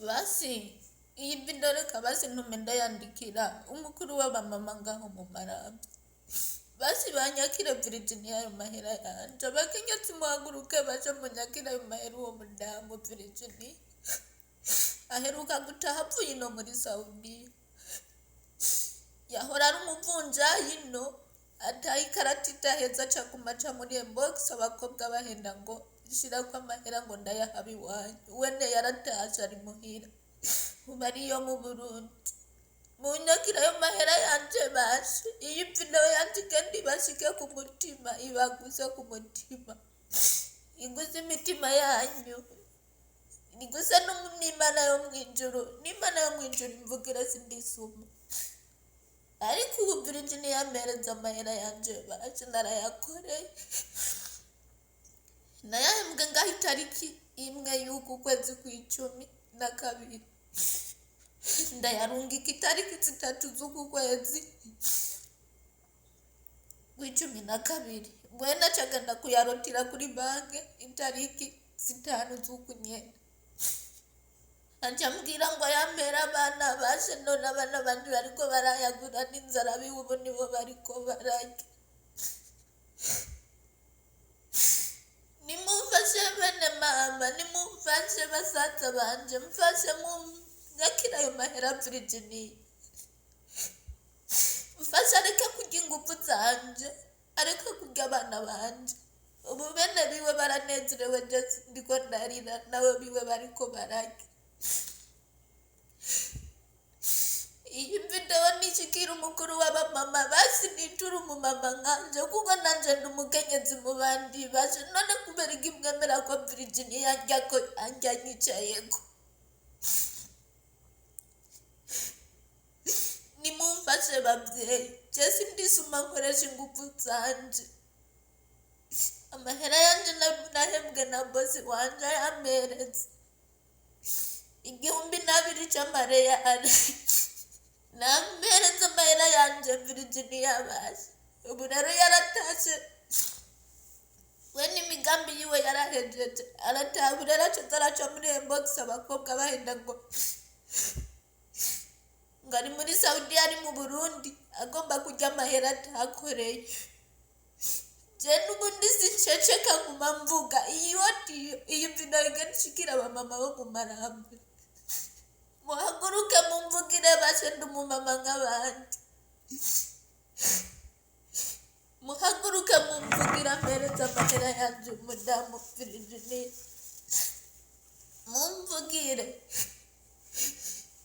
Basi iyi video reka basi ntume ndayandikira umukuru w'abamama ngaho mu Maramvya. Basi banyakire Virginia ayo mahera yanje. Abakenyezi muhaguruke baje munyakire ayo mahera uwo mudamu Virginia. Aheruka gutaha avuye ino muri Saudiya. Yahora ari umuvunjayi ino, ataha ikarata idaheza aca aguma aca muri inbox abakobwa bahenda ngo shirako amahera ngo ndayahabe iwanyu. Wene yaratashe ari muhira. Ubu ariyo mu Burundi. Munyakire ayo mahera yanje bashe. Iyi video yanje igende ibashike ku mutima, ibaguse ku mutima. Iguze imitima yanyu. Niguse n'Imana yo mw'ijuru. N'Imana yo mw'ijuru imvugira sindisuma. Ariko ubu Virginia yampereza amahera yanje bashe narayakoreye. Nayahembwe ngaho itariki 1 y'uku kwezi kw'icumi na kabiri. Ndayarungika itariki 3 z'uku kwezi kw'icumi na kabiri. Mwene aca agenda kuyarotira kuri banki itariki 5 z'uku nyene. Aca ambwira ngo ayampere abana bashe, none abana banje bariko barayagura n'inzara biwe ubu nibo bariko bararya. Nimumfashe bene mama, nimumfashe basaza banje, mfashe munyakire ayo mahera Virginia. Mfashe areke kurya inguvu zanje, areke kurya abana banje. Ubu bene biwe baranezerewe, je ndiko ndarira, nawe biwe bariko bararya. Iyi video nishikira umukuru w'abamama, basi niture umumama nkanje, kuko nanje ndi umukenyezi mu bandi bashe. None kubera iki mwemera ko Virginia andyako andya nyicayeko? Nimumfashe bavyeyi, je sindisuma nkoresha inguvu zanje. Amahera yanje nahembwe na bosi wanje ayampereze. 1002 c'amareyari. Nampereze amahera yanje Virginia bashe. Ubu rero yaratashe, we n'imigambi yiwe yarahejeje, arataha. Ubu rero aca aza araca muri inbox abakobwa bahenda ngo ari muri Saudiya ari mu Burundi, agomba kurya amahera atakoreye. Je n'ubundi sinceceka nguma mvuga. Iyi audio, iyi video igenda ishikira abamama bo mu Maramvya. Muhaguruke mumvugire bashe, ndi umumama nk'abandi. Muhaguruke mumvugire ampereze amahera yanje umudamu Virginia. Mumvugire.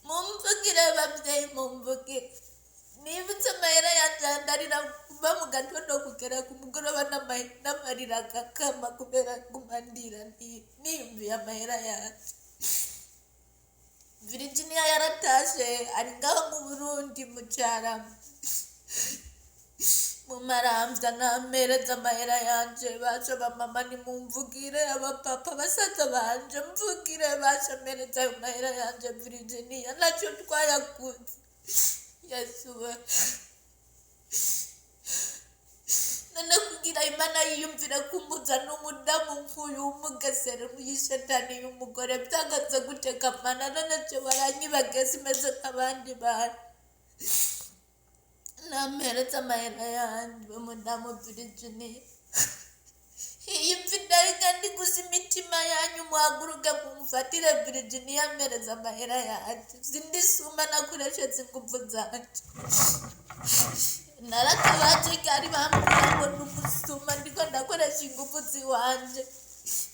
Mumvugire bavyeyi, mumvugire. Nibutse amahera yanje ndarira kuva mu gatondo kugera ku mugoroba, n'amarira agakama kubera nguma ndira niyumviye amahera yanje. Virginia yaratashe ari ngaho mu Burundi mu Carama. Mu Maramvya nampereze amahera yanje bashe. Abamama nimumvugire, abapapa, basaza banje mvugire bashe, mpereze ayo mahera yanje Virginia, naco twayaguze. Yesu we. None kugira Imana yiyumvire kumpuza n'umudamu nk'uyu w'umugesera y'ishetani y'umugore byagaze guteka mana, none je baranyibagiye simeze nk'abandi bantu. Nampereze amahera yanje umudamu Virginia. Iyi video igenda iguza imitima yanyu, muhaguruke mumfatire Virginia ampereze amahera yanje. Sindisuma nakoresheje inguvu zanje. Naratabaje kari bambwira ngo ndi umusuma, ndiko ndakoresha inguvu ziwanje.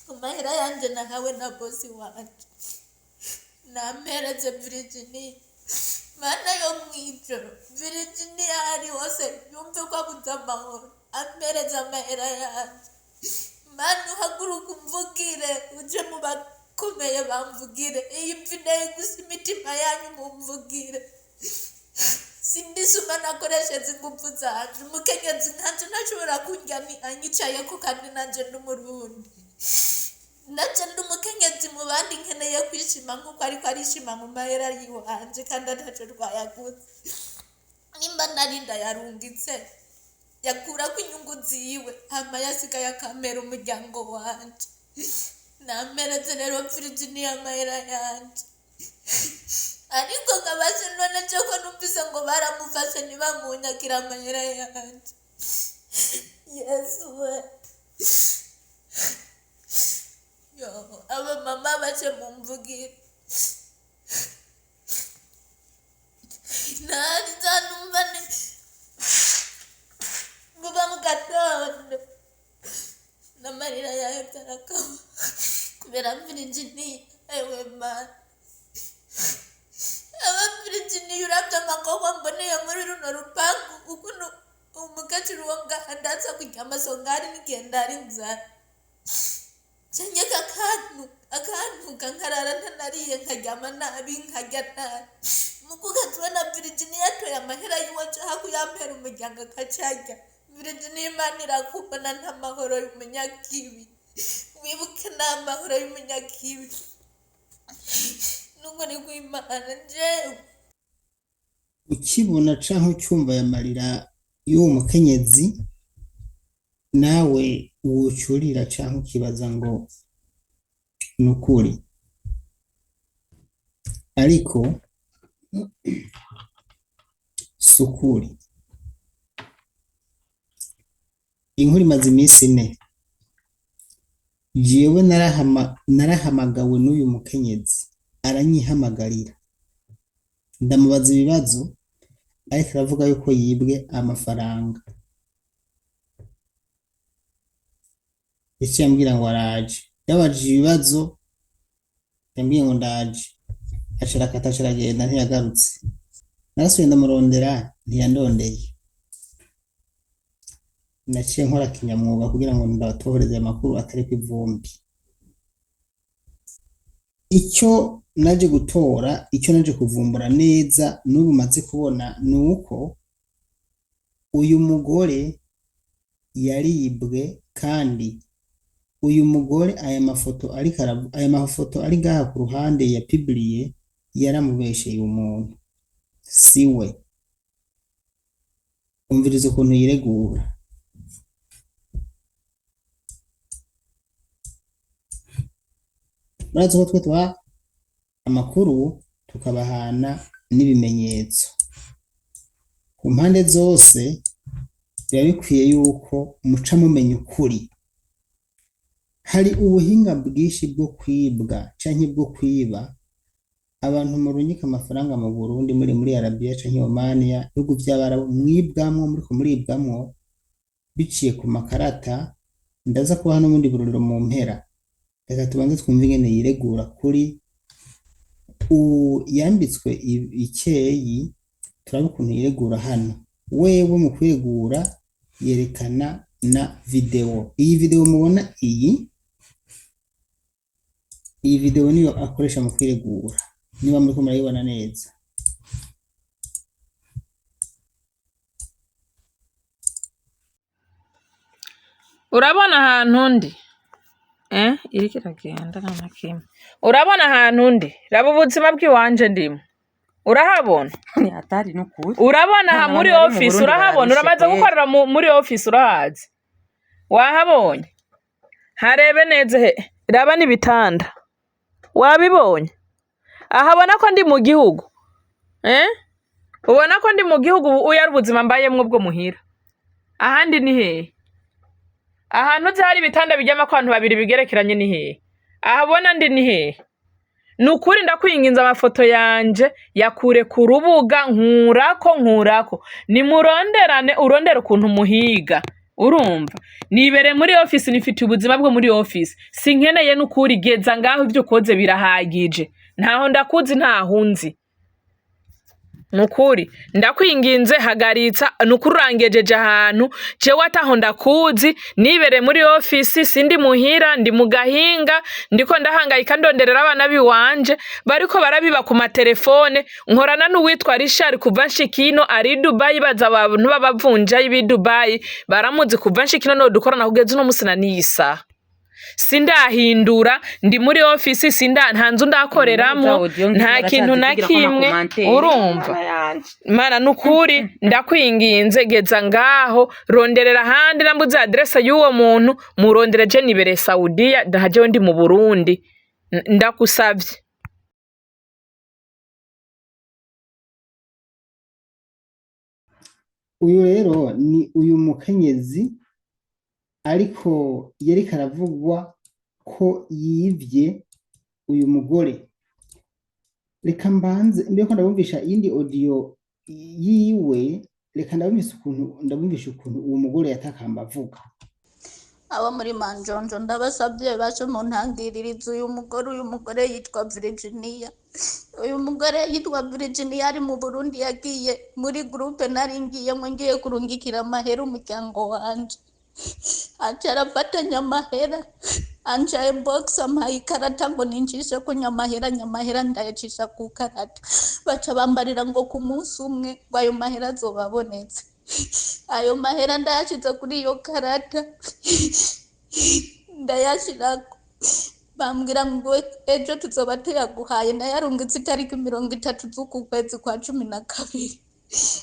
Amahera yanje nahawe na bosi wanje. Nampereze Virginia. Mana yo mw'ijuru, Virginia ari hose yumve ko abuze amahoro, ampereze amahera yanje. Mana uhaguruke umvugire, uje mu bakomeye bamvugire. Iyi video igusa imitima yanyu mumvugire. Sindisuma nakoresheje inguvu zanje. Umukenyezi nkanje ntashobora kurya anyicayeko, kandi nanje ndi umurundi. Nanje ndi umukenyezi mu bandi, nkeneye kwishima nkuko ariko arishima mu mahera yiwanje, kandi ataco twayaguze. Nimba nari ndayarungitse, yakurako inyungu ziwe, hama yasigaye akampera umuryango wanje. Nampereze rero Virginia amahera yanje. Ariko nkabashe none je ko numvise ngo baramufashe ntibamunyakira amahera yanje. Yesu we, yo aba mama bace mumvugira nariza numva ni vuba mu gatondo n'amarira yahevye arakama kubera Virginia. Ewe mana, aba Virginia, uravye amakorwa mboneye muri runo rupangu, ukuntu umukecuru wo ngaha ndaza kurya amasongari n'igihe ndara inzara, canke kakantu akantuka nkarara ntanariye, nkaryama nabi, nkarya nabi, mugu ukazibona Virginia yatoye amahera yiwacu aho kuyampera umuryango akacarya. Virginia, Imana irakubona, nta mahoro y'umunyakibi. Wibuke nta mahoro y'umunyakibi nukuri kw'Imana jewe. Ukibona canke ucyumva aya marira y'uwo mukenyezi, nawe wocurira canke ukibaza ngo ni ukuri, ariko si ukuri. Inkuru imaze iminsi 4. Jewe narahamagawe n'uyu mukenyezi, aranyihamagarira, ndamubaza ibibazo, ariko aravuga yuko yibwe amafaranga. Yaciye ambwira ngo araje. Yabajije ibibazo, yambwiye ngo ndaje, aca arakata, aca aragenda, ntiyagarutse. Narasubiye ndamurondera, ntiyandondeye. Naciye nkora kinyamwuga kugira ngo ndabatohoreze aya makuru atariko ivumbi. Icyo naje gutora, icyo naje kuvumbura neza n'ubu maze kubona, ni uko uyu mugore yaribwe, kandi uyu mugore aya mafoto ariko aya mafoto ari ngaha ku ruhande ya publiye, yaramubesheye. Umuntu siwe. Umviriza ukuntu yiregura. Murazi ko twe tubaha amakuru tukabahana n'ibimenyetso ku mpande zose. Biba bikwiye yuko muca mumenya ukuri. Hari ubuhinga bwinshi bwo kwibwa canke bwo kwiba abantu. Murunyika amafaranga mu Burundi, muri Arabia canke Omania, ibihugu vy'Abarabu, mwibwamwo, muriko muribwamwo biciye ku makarata. Ndaza kubaha n'ubundi burorero mu mpera. Reka tubanze twumve ingene yiregura kuri ubu yambitswe ikeyi, turabe ukuntu yiregura hano. Wewe mu kwiregura yerekana na video. Iyi video mubona, iyi video niyo akoresha mu kwiregura, niba muriko murayibona neza. Urabona ahantu ndi, eh? Iriko iragenda nta na kimwe. Urabona ahantu ndi? Raba ubuzima bw'iwanje ndimo, urahabona? Ni hatari n'ukuri. Urabona aha None muri abantu bari mu office? Burundi Urahabona? bararushe Uramaze kweri. gukorera muri office, urahazi, wahabonye? Harebe neza he, raba n'ibitanda, wabibonye? Ahabona ko ndi mu gihugu, eh? Ubona ko ndi mu gihugu? Ubu uyu ari ubuzima mbayemwo bwo muhira. Ahandi ni hehe? Ahantu uzi hari ibitanda biryamako abantu babiri bigerekeranye ni hehe? Ahabona ndi ni hehe? Ni ukuri ndakwinginze, amafoto yanje yakure ku rubuga. Nkurako, nkurako, nimuronderane, urondere ukuntu muhiga. Urumva nibere muri office, nifitiye ubuzima bwo muri office, sinkeneye n'ukuri. Geza ngaho, ivyo ukoze birahagije. Ntaho ndakuzi, ntaho unzi. Nukuri ndakwinginze, hagaritsa. Nukuri urangejeje ahantu jewe ataho ndakuzi. Nibere muri ofisi, sindi muhira, ndi mu gahinga, ndiko ndahangayika ndonderera abana biwanje bariko barabiba ku matelefone. Nkorana n'uwitwa Richard kuva nshikino, ari i Dubai. Baza abantu b'abavunjayi b'i Dubai baramuzi. Kuva nshikino no dukorana kugeza uno musi na n'iyi saha sindahindura, ndi muri ofisi, sinda nta nzu ndakoreramwo, nta kintu na kimwe. Urumva mana, nukuri ndakwinginze, geza ngaho, ronderera ahandi. Nambuze adresse y'uwo muntu, murondere. Je nibere Saudiya, ndaha jewe ndi mu Burundi. Ndagusavye. Uyu rero ni uyu mukenyezi, ariko yariko aravugwa ko yivye uyu mugore. Reka mbanze mbere ko ndabumvisha iyindi audio yiwe, reka ndabumvisha ukuntu uwo mugore yatakamba avuga. Abo muri Manjonjo, ndabasabye bace mu ntangiririzo uyu mugore. Uyu mugore yitwa Virginia. Uyu mugore yitwa Virginia, ari mu Burundi. Yagiye muri groupe nari ngiyemo, ngiye kurungikira amahera umuryango wanje, aca arafatanya amahera, anja inbox, ampaye ikarata ngo ninjishe ko nyamahera. Nyamahera ndayacisha ku karata, baca bambarira ngo ku munsi umwe ngo ayo mahera azoba abonetse. Ayo mahera ndayashize kuri iyo karata, ndayashirako, bambwira ngo ejo tuzoba tuyaguhaye. Nayarungitse itariki 30 z'uku kwezi kwa 12.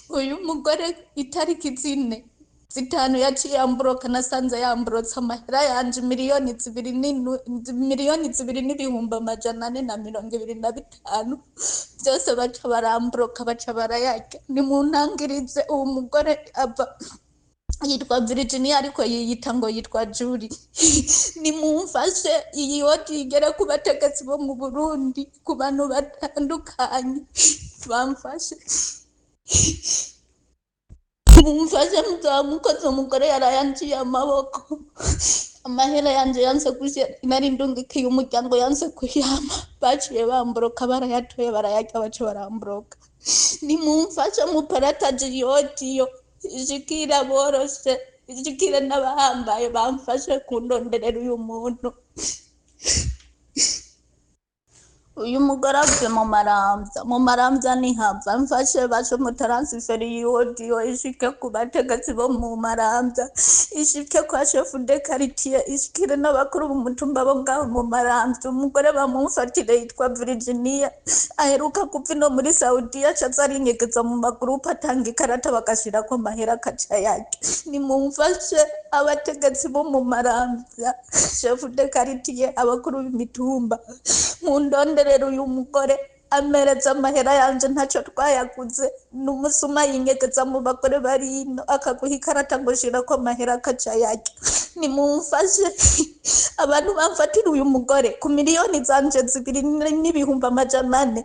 Uyu mugore itariki 4, 5 yaciye yamburoka. Nasanze yamburotse amahera yanje 2 2,425,000 byose, baca baramburoka, baca barayarya. Nimuntangirize uwo mugore. Ava yitwa Virginia, ariko yiyita ngo yitwa Julie. Nimumfashe iyi audio igere ku bategetsi bo mu Burundi, ku bantu batandukanye, bamfashe. Mumfashe, muzaba mukoze. Umugore yarayanciye amaboko. Amahera yanje yanse gushyira, nari ndungikiye umuryango, yanse kuyama. Baciye bamburoka, barayatoye, barayarya, baca baramburoka. Nimumfashe muparataje iyo audio, ishikira boroshe, ishikire n'abahambaye, bamfashe kundonderera uyu muntu. Uyu mugore avuye mu Maramvya. Mu Maramvya ntihava. Mfashe bashe mutaransiferi iyi audio ishike ku bategetsi bo mu Maramvya, ishike kwa chef de quartier, ishikire n'abakuru b'umutumba bo ngaho mu Maramvya. Umugore bamumfatire, yitwa Virginia, aheruka kuva ino muri Saudiya, aca aza arinyegeza mu magurupe, atanga ikarata bagashirako amahera, akaca yarya. Nimumfashe abategetsi bo mu Maramvya, chef de quartier, abakuru b'imitumba, mundonderere uyu mugore amereza amahera yanje. Ntacyo twayaguze, ni umusuma yinyegeza mu bagore bari ino, akaguha ikarata ngo shirako amahera, akaca yarya. Nimumfashe abantu bamfatira uyu mugore ku 2,400,000.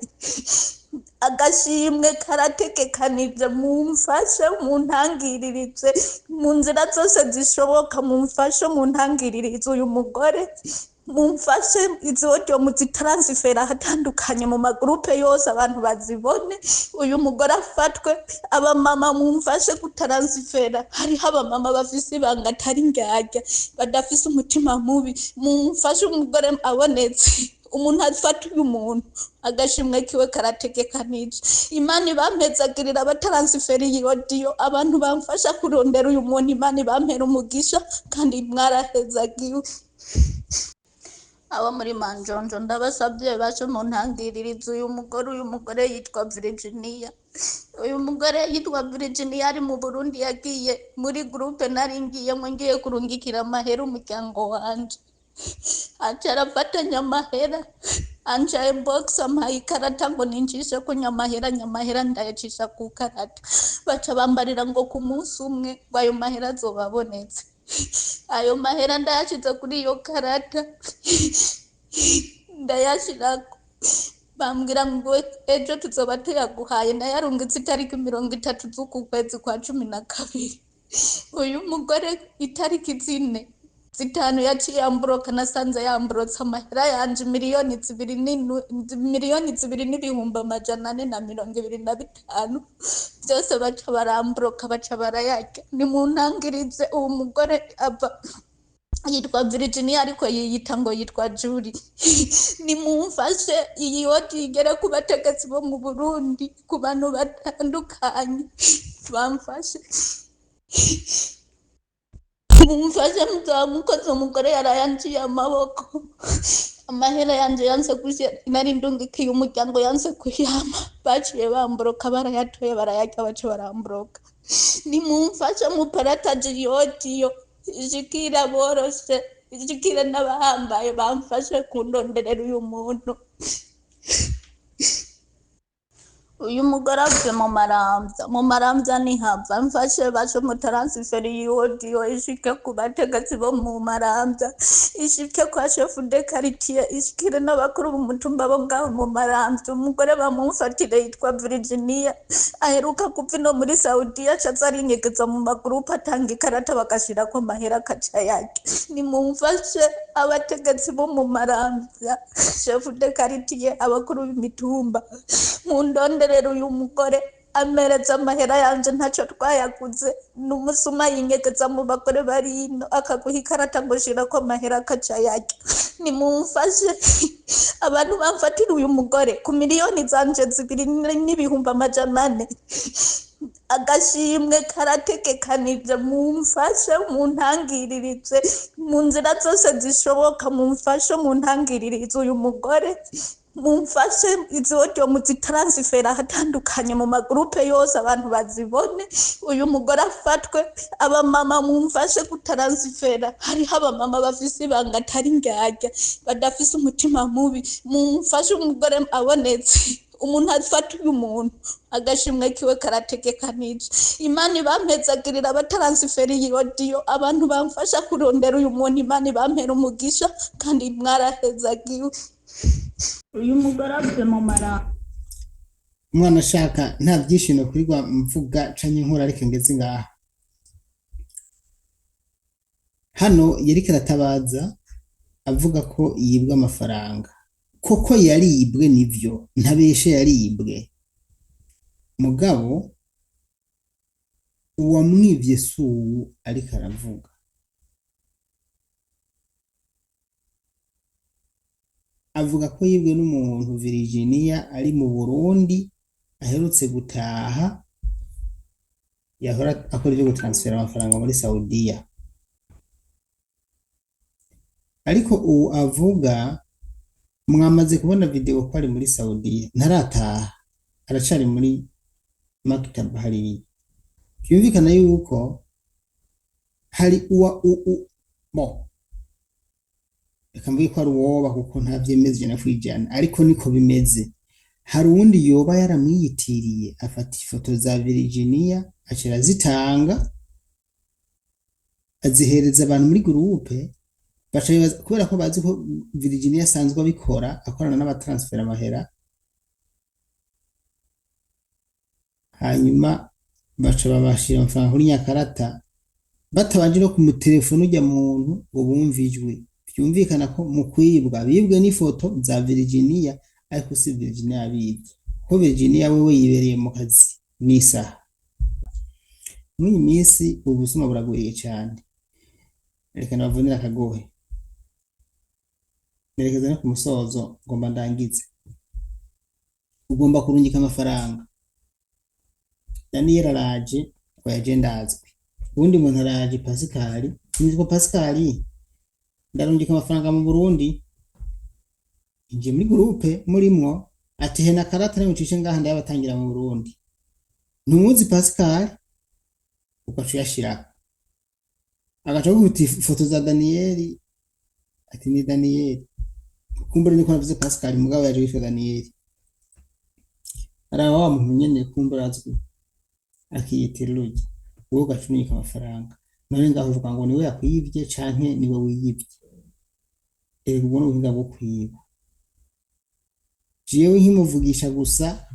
Agashimwe karategekanije. Mumfashe muntangiririze mu nzira zose zishoboka, mumfashe muntangiririze uyu mugore. Mumfashe izi audio muzitaransifera ahatandukanye mu magurupe yose, abantu bazibone, uyu mugore afatwe. Abamama mumfashe gutaransifera. Hariho abamama bafise ibanga, atari ndyarya, badafise umutima mubi. Mumfashe umugore abonetse, umuntu afata uyu muntu, agashimwe kiwe karategekanije. Imana ibampezagirira abataransifera iyi audio, abantu bamfasha kurondera uyu muntu. Imana ibampera umugisha kandi mwarahezagiwe. Abo muri Manjonjo, ndabasabye bace mu ntangiririzo uyu mugore. Uyu mugore yitwa Virginia. Uyu mugore yitwa Virginia, ari mu Burundi. Yagiye muri groupe nari ngiyemo, ngiye kurungikira amahera umuryango wanje, aca arafatanya amahera, anja inbox, ampaye ikarata ngo ninjishe ko nyamahera. Nyamahera ndayacisha ku karata, baca bambarira ngo ku munsi umwe ngo ayo mahera azoba abonetse. Ayo mahera ndayashize kuri iyo karata, ndayashirako, bambwira ngo ejo tuzoba tuyaguhaye. Nayarungitse itariki 30 z'uku kwezi kwa 12. Uyu mugore itariki 4, 5 yaciye yamburoka. Nasanze yamburotse amahera yanje 2,425,000 byose, baca baramburoka, baca barayarya. Nimuntangirize uwo mugore. Ava yitwa Virginia, ariko yiyita ngo yitwa Julie. Nimumfashe iyi audio igere ku bategetsi bo mu Burundi, ku bantu batandukanye, bamfashe. Mumfashe, muzaba mukoze. Umugore yarayanciye amaboko. Amahera yanje yanse gushyira, nari ndungikiye umuryango, yanse kuyama. Baciye bamburoka, barayatoye, barayarya, baca baramburoka. Nimumfashe muparataje iyo audio, ishikira boroshe, ishikire n'abahambaye, bamfashe kundonderera uyu muntu. Uyu mugore avuye mu Maramvya, mu Maramvya ntihava. Mfashe bashe mutaransiferi y'audio ishike ku bategetsi bo mu Maramvya, ishike kwa chef de quartier, ishikire n'abakuru b'umutumba bo ngaho mu Maramvya. Umugore bamumfatire yitwa Virginia, aheruka kuva ino muri Saudiya, aca aza arinyegeza mu magurupe atanga ikarata bagashirako amahera akaca yarya. Nimumfashe abategetsi bo mu Maramvya, chef de quartier, abakuru b'imitumba, mundonderere uyu mugore amereza amahera yanje, ntacyo twayaguze. N'umusuma yinyegeza mu bagore bari ino, akaguha ikarata ngo shirako amahera akaca yarya. Nimumfashe abantu bamfatira uyu mugore ku miliyoni zanje 2,400,000. Agashimwe karategekanije. Mumfashe muntangiririze mu nzira zose zishoboka, mumfashe muntangiririze uyu mugore. Mumfashe izi audio muzitaransifera ahatandukanye mu magurupe yose, abantu bazibone, uyu mugore afatwe. Abamama mumfashe gutaransifera, hariho abamama bafise ibanga atari ndyarya, badafise umutima mubi. Mumfashe umugore abonetse, umuntu afata uyu muntu, agashimwe kiwe karategekanije. Imana ibampezagirira abataransifera iyi audio, abantu bamfasha kurondera uyu muntu. Imana ibampera umugisha kandi mwarahezagiwe. Uyu mugore avuye mu Maramvya. Umwana ashaka nta byishimo kurirwa mvuga canke inkuru, ariko ngeze ngaha hano yariko aratabaza avuga ko yibwe amafaranga. Koko yaribwe, nivyo, ntabeshe, yaribwe. Mugabo uwamwivye si uwu ariko aravuga. Avuga ko yibwe n'umuntu Virginia ari mu Burundi, aherutse gutaha, yahora akora ivyo gutransfera amafaranga muri Saudiya. Ariko ubu avuga, mwamaze kubona video ko ari muri Saudiya, ntarataha, aracari muri maktaba hariya. Vyumvikana yuko hari uwa bo reka mvuge ko ari uwoba, kuko nta vyemeza 100%, ariko niko bimeze. Hari uwundi yoba yaramwiyitiriye, afata ifoto za Virginia aca arazitanga, azihereza abantu muri gurupe, baca bibaza kubera ko bazi ko Virginia asanzwe abikora, akorana n'abatransfera amahera, hanyuma baca babashira amafaranga kuri nyakarata batabanje no kumutelefona urya muntu ngo bumve ijwi. Vyumvikana ko mu kwibwa bibwe n'ifoto za Virginia, ariko si Virginia yabibye, kuko Virginia wewe yibereye mu kazi n'isaha. Muri iyi minsi ubusuma buragwiriye cane. Reka nabavunire akagohe, nerekeza no ku musozo, ngomba ndangize. Ugomba kurungika amafaranga, Daniel araje ngo yaje ndazwi, uwundi muntu araje Pascal, nitwa Pascal, ndarungika amafaranga mu Burundi, injiye muri gurupe murimwo, ati hena karata nimucishe ngaha ndayabatangira mu Burundi. Ntumuzi Pascal, ugaca uyashirako, agaca agukubita ifoto za Daniel, ati ni Daniel. Kumbure niko navuze Pascal, mugabo yaje yitwa Daniel. Araba wa muntu nyene kumbure azwi, akiyitirira urya, wowe ugaca unyika amafaranga. None ngaho uvuga ngo niwe yakwivye canke niwe wiyivye? Erega ubwo n'ubuhinga bwo kwiba. Jewe nkimuvugisha gusa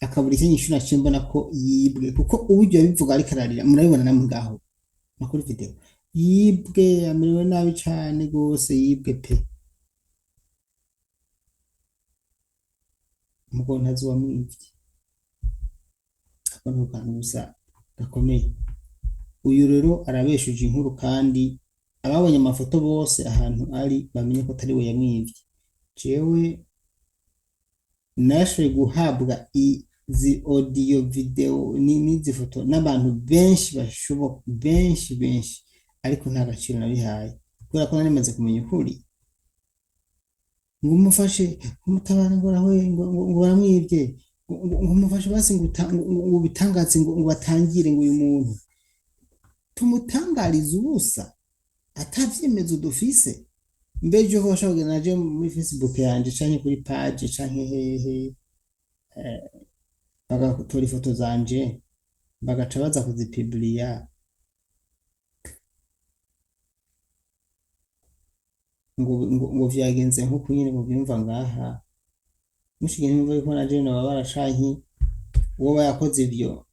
akabura icyo nyishura, naciye mbona ko yibwe, kuko uburyo yabivuga ariko ararira, murabibona namwe ngaho no kuri video, yibwe, amerewe nabi cane gose, yibwe pe. Mugo ntazi uwamwivye. Ako niko kantu gusa gakomeye. Uyu rero arabeshuje inkuru, kandi ababonye amafoto bose ahantu ari bamenye ko atari we yamwivye. Jewe nashoboye guhabwa izi audio video n'izi foto n'abantu benshi bashoboka, benshi benshi, ariko nta gaciro nabihaye kubera ko nari maze kumenya ukuri. Ngo umufashe umutabara, ngo arahuye, ngo baramwivye, ngo umufashe basi, ngo bitangaze, ngo batangire, ngo uyu muntu tumutangarize ubusa atavyemezo dufise. Mbe ejo ho washobora kugenda naje muri Facebook yanje canke kuri page canke hehe. Bagatora ifoto zanje bagaca baza kuzipibliya ngo vyagenze nk'uku nyene muvyumva ngaha. Mushigihe ntimwumva yuko na jewe nobabara canke uwoba yakoze ivyo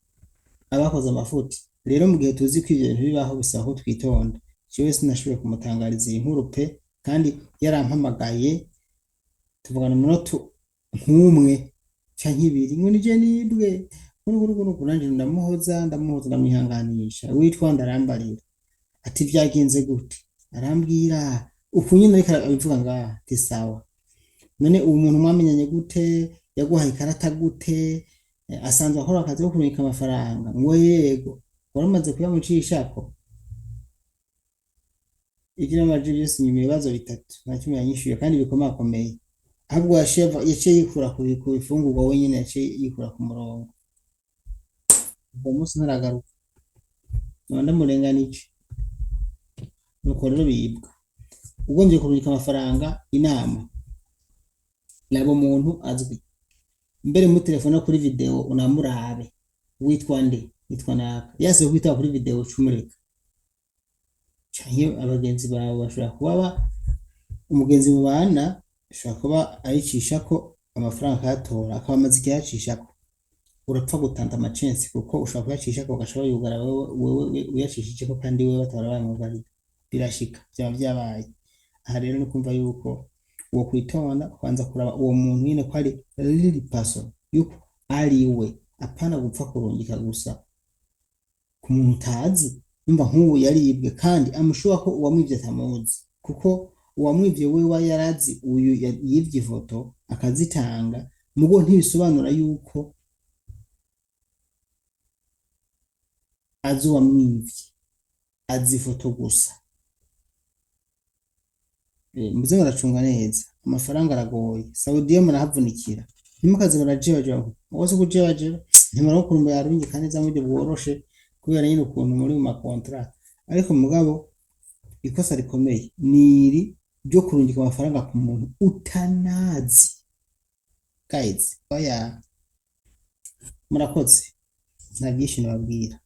abakoze amafuti. Rero mu gihe tuzi ko ivyo bintu bibaho bisaba ko twitonda. Jewe sinashoboye kumutangariza iyi nkuru pe, kandi yarampamagaye tuvugana umunota nk'umwe canke ibiri ngo nije nibwe nuku nanje ndamuhoza ndamuhoza ndamwihanganisha, witwa ndarambarira ati vyagenze gute, arambwira uku nyene ariko abivuga ngaha ati sawa. None uwo muntu mwamenyanye gute, yaguhaye ikarata gute, asanzwe akora akazi ko kurungika amafaranga, ngo yego, waramaze kuyamucishako? Ivyo nabajije vyose inyuma ibibazo bitatu nta kimwe yanyishuye kandi bikomakomeye, ahubwo yaciye yikura ku bifungurwa wenyene, yaciye yikura ku murongo. Uwo munsi ntaragaruka noba ndamurenganije. Nuko rero bibwa. Ugombye kurungika amafaranga, inama laba umuntu azwi mbere muri telefone no kuri video unamurabe, witwa nde, witwa naka, yase kwitaba kuri video ucumureka, canke abagenzi bawe bashobora kuba umugenzi mubana ashobora kuba ayicishako amafaranga akayatora akaba amaze ikiyacishako, urapfa gutanta amacensi kuko ushobora kuyacishako bagaca bayugara wewe uyacishijeko kandi wewe batabara bayamwugarira, birashika vyaba vyabaye. Aha rero ni kumva yuko uwo kwitonda kubanza kuraba uwo muntu nyene ko ari real person, yuko ari we, apana gupfa kurungika gusa ku muntu utazi. Numva nk'ubu yaribwe kandi amushuba ko uwamwivye atamuzi, kuko uwamwivye wewe yarazi uyu yivye ifoto akazitanga, mugo ntibisobanura yuko azi uwamwivye, azi ifoto gusa. Muze muracunga neza, amafaranga aragoye. Saudiya murahavunikira, ntimukaze murajebajeba wose kujebajeba, ntimurakurumba yarungika neza mu buryo bworoshe kubera nyine ukuntu muri mu makontra. Ariko mugabo ikosa rikomeye ni iri ryo kurungika amafaranga ku muntu utanazi. Guys, oya, murakoze, nta byinshi nababwira.